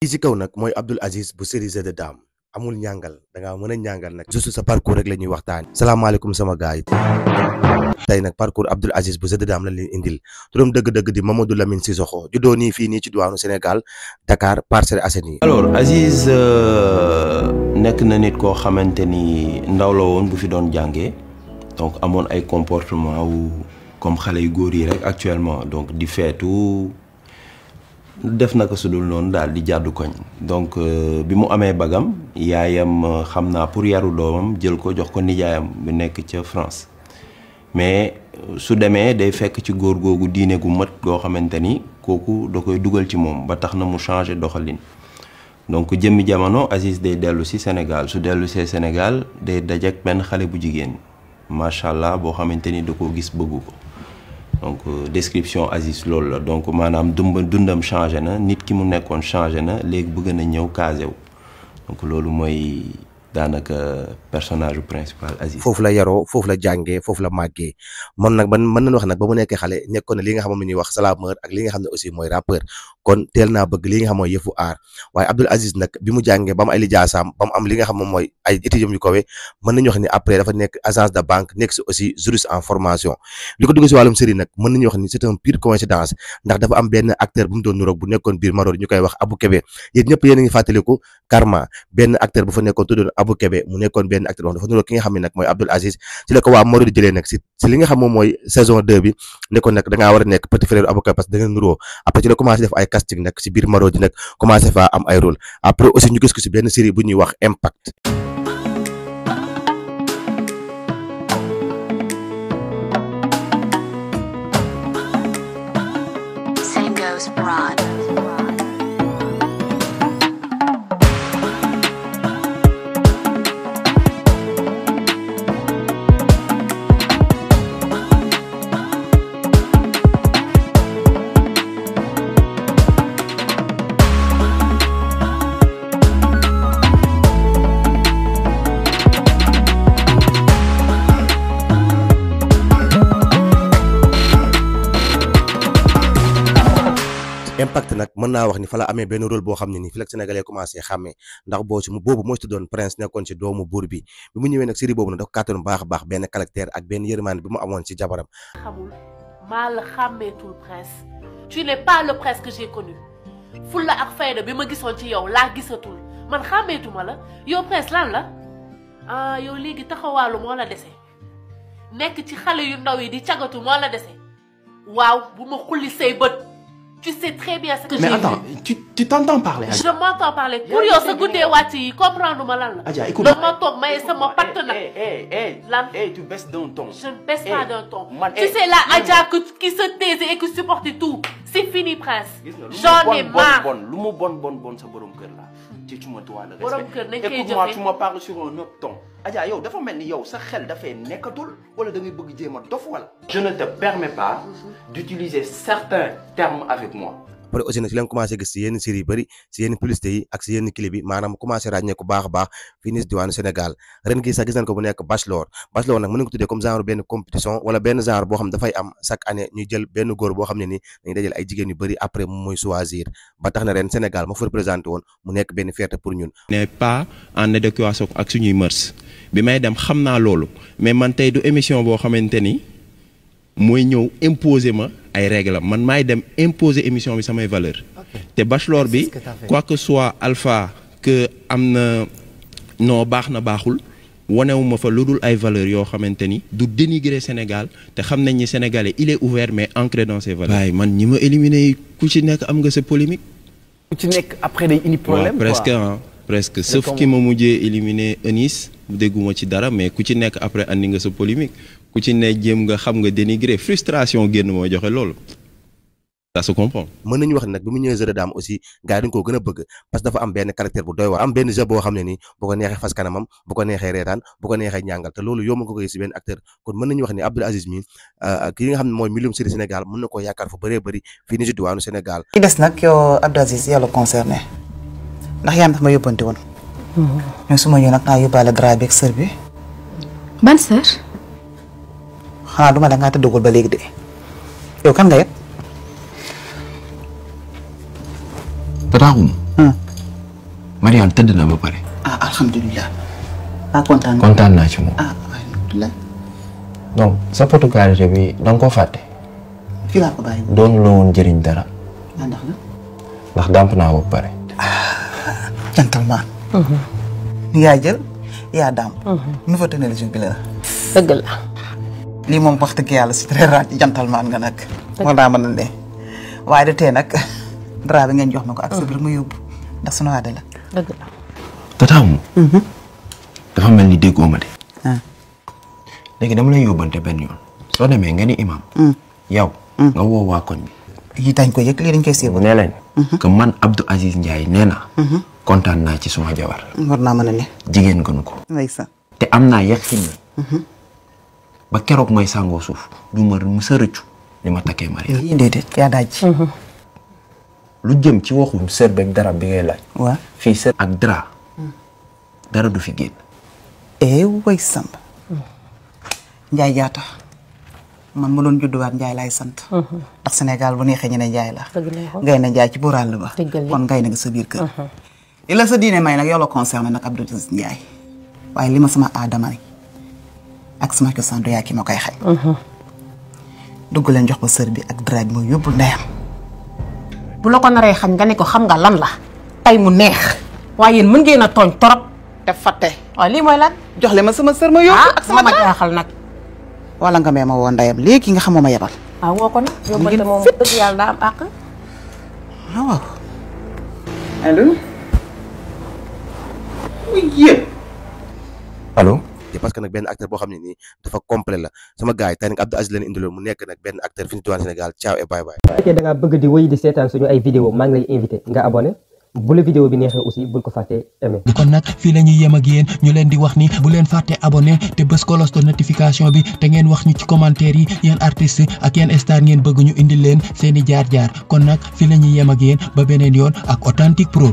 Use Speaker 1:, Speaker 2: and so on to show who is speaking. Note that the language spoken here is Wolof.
Speaker 1: kii ci kaw nag mooy Abdoul Aziz bu série Jeux de Dames amul ñàngal dangaa mën a ñàngal nag juste sa parcours rek la ñuy waxtaan. salaamaaleykum sama gars yi tey nag parcours Abdoul Aziz bu Jeux de Dames lañ leen indil turam dëgg-dëgg di Mamadou Lamine Sissoko juddoo nii fii nii ci diwaanu Sénégal Dakar Parcelles Assainies.
Speaker 2: alors Aziz nekk na nit koo xamante ni ndaw la woon bu fi doon jàngee donc amoon ay comportement wu comme xale yu góor yi rek actuellement donc di feetu def naka su dul noonu daal di jàddu koñ donc bi mu amee bagam yaayam xam naa pour yaru doomam jël ko jox ko nijaayam bu nekk ca France mais su demee day fekk ci góor googu diine gu mat goo xamante ni kooku da koy dugal ci moom ba tax na mu changé doxalin donc jëmmi jamono Aziz day dellu si Sénégal su dellu see Sénégal day dajeek benn xale bu jigéen macha allah boo xamante ni da koo gis bëggu ko donc description Aziz loolu la donc maanaam dundam changé na nit ki mu nekkoon changé na léegi bëgg na ñëw casé wu donc loolu mooy daanaka personnage principal Aziz.
Speaker 1: foofu la yaroo foofu la jàngee foofu la màggee man nag mën nañu wax nag ba mu nekkee xale nekkoon na li nga xam ne ñuy wax slameur ak li nga xam ne aussi mooy rappeur kon teel naa bëgg li nga xam mooy yëfu aar waaye Abdoul Aziz nag bi mu jàngee ba mu ay lijaasaam ba mu am li nga xam moom mooy ay études yu kawe mën nañu wax ni après dafa nekk agence de banque nekk si aussi juriste en formation li ko dugg si wàllum série nag mën nañu wax ni c'est un pure coïncidence ndax dafa am benn acteur bu mu doon nuroog bu nekkoon biir Marodi ñu koy wax Abou Kébé yéen ñëpp yéen a ngi fàttaliku Karma benn acteur bu fa nekkoon tuddoon Abou Kébé mu nekkoon benn acteur wax dafa nuroog ki nga xam ne nag mooy Abdoul Aziz ci la ko waa Marodi jëlee nag si li nga xam moom mooy saison 2 bi nekkoon nag da ngaa war a nekk petit frère Abou Kébé parce que da ngeen nuroo après ci la commencé def ay casting nag si biir Marodi nag commencé fa am ay rôle après aussi ñu gis ko si benn série bu ñuy wax Impact. Impact nag mën naa wax ni fa la amee benn rôle boo xam ne nii fi la Sénégalais commencé xàmmee ndax boobu moo ci doon Prince nekkoon ci doomu buur bi mu ñëwee nag série boobu nag dafa kàttan baax a baax benn caractère ak benn yërmande bi mu amoon ci jabaram.
Speaker 3: xamul maa la xàmmeetul Prince tu n'es pas le Prince que j'ai connu fulla ak fayda bi ma gisoon ci yow laa gisatul man xàmmeetuma la yow Prince lan la ah yow léegi taxawaalu moo la dese nekk ci xale yu ndaw yi di cagatu moo la dese waaw bu ma xulli say bët. Tu sais très bien ce que j'ai vu.
Speaker 2: Mais attends, tu t'entends parler.
Speaker 3: Je m'entends parler. Pour yow sa guddee wàcc yi comprendre ma lan la.
Speaker 2: Adja, écoute.
Speaker 3: dama toog maye sama patt nag. Lan.
Speaker 2: Tu baisses d'un ton.
Speaker 3: Je ne baisse pas d'un ton. Tu sais la Adja qui se taise et qui supporte tout. C'est fini Prince. J'en ai marre.
Speaker 2: Lu mu bon sa borom kër la. Tu me dois le respect.
Speaker 3: Borom kër nañ koy
Speaker 2: Écoute-moi,
Speaker 3: jëfee.
Speaker 2: tu me parles sur un autre ton. Adja yow dafa mel ni yow sa xel dafay nekkatul wala da ngay bëgg jéem a dof wala. Je ne te permets pas d'utiliser certains termes avec moi.
Speaker 1: après aussi nag ci leen commencé gis si yenn série yu bëri si yenn publicité yi ak si yenn clip yi maanaam commencé ràññee ko baax a baax fii nii si diwaanu Sénégal ren gi sax gis nañ ko bu nekk Bachelor nag mën nañ ko tuddee comme genre benn compétition wala benn genre boo xam dafay am chaque année ñuy jël benn góor boo xam ne ni dañuy dajal ay jigéen yu bëri après moom mooy choisir ba tax na ren Sénégal ma fa représenté woon mu nekk benn fierté pour ñun.
Speaker 2: n'est pas en adéquation ak suñuy mœurs bi may dem xam naa loolu mais man tey du émission boo xamante ni mooy ñëw imposer ma ay règles man maay dem imposer émission bi samay valeur te Bachelor bi quoi que soit alpha que am na non baax na baaxul wanewuma fa lu dul ay valeurs yoo xamante ni du dénigrer Sénégal te xam nañ ni Sénégalais il est ouvert mais ancré dans ses valeurs. waaye man ñi ma éliminé ku ci nekk am nga sa polémique.
Speaker 4: ku ci nekk après day indi problème quoi.
Speaker 2: presque ah presque sauf ki ma mujjee éliminé Eunice dégguma ci dara mais ku ci nekk après andi nga sa polémique ku ci ne jéem nga xam nga dénigrer frustration génn moo joxe loolu. ça se comprend.
Speaker 1: mën nañu wax nag bi mu ñëwee Jeux de Dames aussi gars yi dañu koo gën a bëgg parce que dafa am benn caractère bu doy waar am benn jeu boo xam ne nii bu ko neexee fas kanamam bu ko neexee reetaan bu ko neexee ñàngal te loolu yomb nga ko gis si benn acteur kon mën nañu wax ni Abdoul Aziz mi ki nga xam ne mooy milieu série Sénégal mën na koo yaakaar fu bëree bëri fii ni si diwaanu Sénégal.
Speaker 5: ki des nag yow Abdoul Aziz yow la concerné ndax yaa ngi tax ma yóbbante woon. ñun su ma ñëw nag naa yóbbaale drap bi ak sër bi.
Speaker 6: ban sër.
Speaker 5: xanaa duma la ngaa tëddagul ba léegi de yow kan nga yëpp.
Speaker 7: Tata Oum.
Speaker 2: Mariane tëdd na ba pare.
Speaker 5: ah alhamdulilah. kontaan nga.
Speaker 2: kontaan naa ci moom.
Speaker 5: alhamdulilah.
Speaker 2: donc sa particularité bi da nga koo fàtte.
Speaker 5: fii laa ko bàyyi.
Speaker 2: doon la woon jëriñ dara.
Speaker 5: ndax la.
Speaker 2: ndax dàmp naa ba pare.
Speaker 5: gentleman. yaa jël yaa daam. nu fa tënee la bi la.
Speaker 3: dëgg la.
Speaker 5: lii moom wax dëgg yàlla c'est très rare ci gentleman nga nag. war naa mën a ne waaye de tee nag dara bi ngeen jox ma ko ak sa biir ma yóbbu ndax sunu waade la.
Speaker 3: dëgg la.
Speaker 2: tataamu. dafa mel ni déggoo ma de. léegi dama lay yóbbante benn yoon. soo demee nga ni imam. yow. nga woo waa koñ bi.
Speaker 5: yi dañ ko yëg lii dañ koy siiw.
Speaker 2: ne leen. que man Abdou Aziz Ndiaye nee na. kontaan naa ci suma jabar.
Speaker 5: war naa mën a ne.
Speaker 2: jigéen gënu ko.
Speaker 5: ndeysaan.
Speaker 2: te am naa yaqin na. ba keroog may sàngoo suuf du ma sa rëccu li ma takkee Maria.
Speaker 5: yii déedéet yaa daaj.
Speaker 2: lu jëm ci waxum sër beeg dara bi ngay laaj.
Speaker 5: waaw
Speaker 2: fii sër ak dara. dara du fi génn.
Speaker 5: way Samba. Njaay jaata man ma doon judduwaat Njaay laay sant. ndax Sénégal bu neexee ñu ne Njaay la. ngay na Njaay ci buuraal ba. kon ngay na nga sa biir kër. li la sa diine may nag yow la concerné nag Abdou Aziz Ndiaye waaye li ma sama aadama ak sama cosaan du yaa ki ma koy xañ. dugg leen jox ko sër bi ak dara bi mooy yóbbul ndeyam.
Speaker 6: bu la ko naree xañ nga ne ko xam nga lan la tey mu neex waaye yéen mën ngeen a tooñ torop
Speaker 5: te fàtte.
Speaker 6: waaw lii mooy lan.
Speaker 5: jox leen ma sama sër ma yóbbu ak sama
Speaker 6: ma jaaxal nag.
Speaker 5: wala nga mee ma woo ndeyam léegi nga xam ma yebal.
Speaker 6: waaw woo ko nag yóbbante moom dëgg yàlla daa am àq.
Speaker 5: waaw. allo.
Speaker 2: allo.
Speaker 1: parce que nag benn acteur boo xam ne nii dafa complet la sama gars yi tey nag Abdou Aziz leen indiloon mu nekk nag benn acteur fi ñu tuwaan Sénégal ciao et bye bye.
Speaker 7: bu fekkee da ngaa bëgg di wéy di seetaan suñu ay vidéo maa ngi lay invité nga abonné bu la vidéo bi neexee aussi bul ko fàttee aimé.
Speaker 8: kon nag fii la ñuy yem ak yéen ñu leen di wax ni bu leen fàtte abonné te bës cloche de notification bi te ngeen wax ñu ci commentaire yi yéen artistes ak yéen star ngeen bëgg ñu indil leen seeni jaar-jaar kon nag fii la ñuy yem ak yéen ba beneen yoon ak Authentique Pro.